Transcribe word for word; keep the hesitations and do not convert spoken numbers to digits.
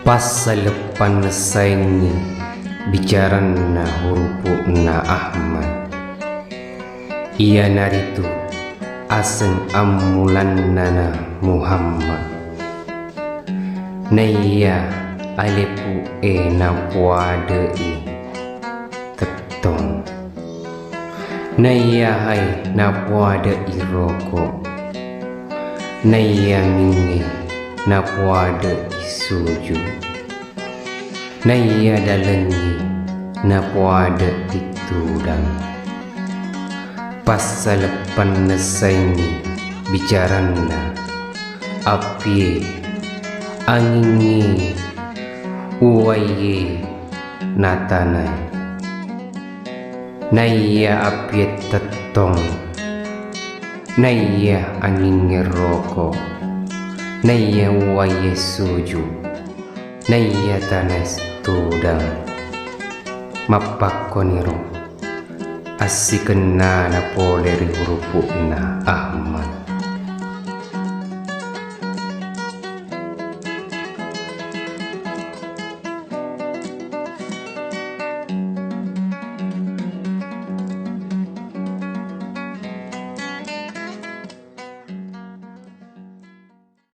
Passaleng pannessaengngi bicaranna hurupu'na Ahmad, iyanaritu aseng ammulannana Muhammad. Naiya alepu'e napoade'i tettong. Naiya hai napoade'i roko. Naiya mingnge napoade'i suju. Naiya dalengngi napoade'i tudang. Passaleng pannessaengngi bicaranna apie, angingnge, uwaie, na tanae. Naiya apie tettong, naiya angingnge roko, naiya uwaie suju, naiya tanae tudang. Mappakkoniro assikennana pole ri hurupu'na Ahmad.